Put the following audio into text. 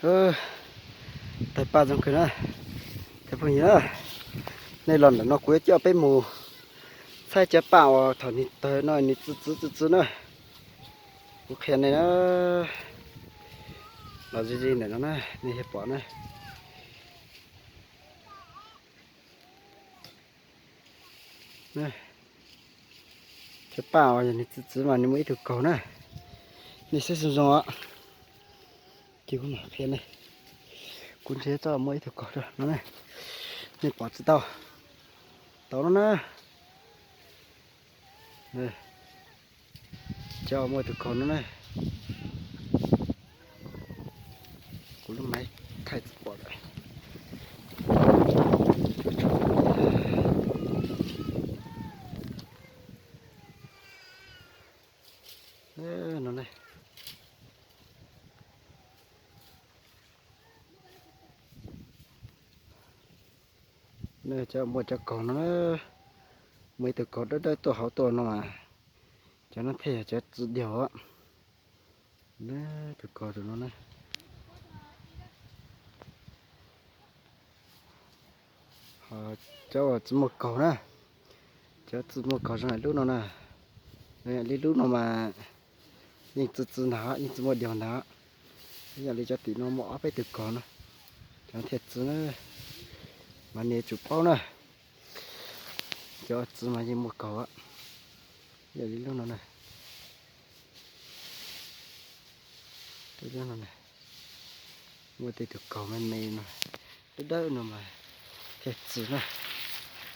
Tawg paj zoo kawg na. Cov phooj ywg na, nej los ntawm no kuv yuav coj peb mus txhaib cov paj uas thaum nws tawg no nws txi txi txi txi na. Kuv qhia nej na, los ze ze ntawm no na, nej thiaj pom na. Cov paj uas yog nws txi txi mas nws muaj ib tug kaug na. Nej saib zoo zoo os. Ces kuv mam qhia nej. Kuv nrhiav txoj muaj ib tug kaug no na. Nej pom tsis tau? Tau no na. Cov muaj tus kaug no na. Kuv lub maiv thaij tsis pom lawm. No na. Cov muaj cov kaug no na. Muaj ib tug kaug dawb dawb tuaj hauv tuaj no mas. Cov no thiaj yog cov txi diaug. Tus kaug tus no na. Ho cov uas tsis muaj kaug na, cov tsis muaj kaug zoo li lub no na, li lub no mas yeej txi txi ntag, yeej tsis muaj diaug ntag. Ib yam li cov tim no muaj ob peb tug kaug no, cov no thiaj txi na. Mas nej yuav tsum paub na, cov txi mas yeej muaj kaug, ib yam li lub no na. Muaj tej tug kaug me me no, dawb dawb no mas thiaj txi na.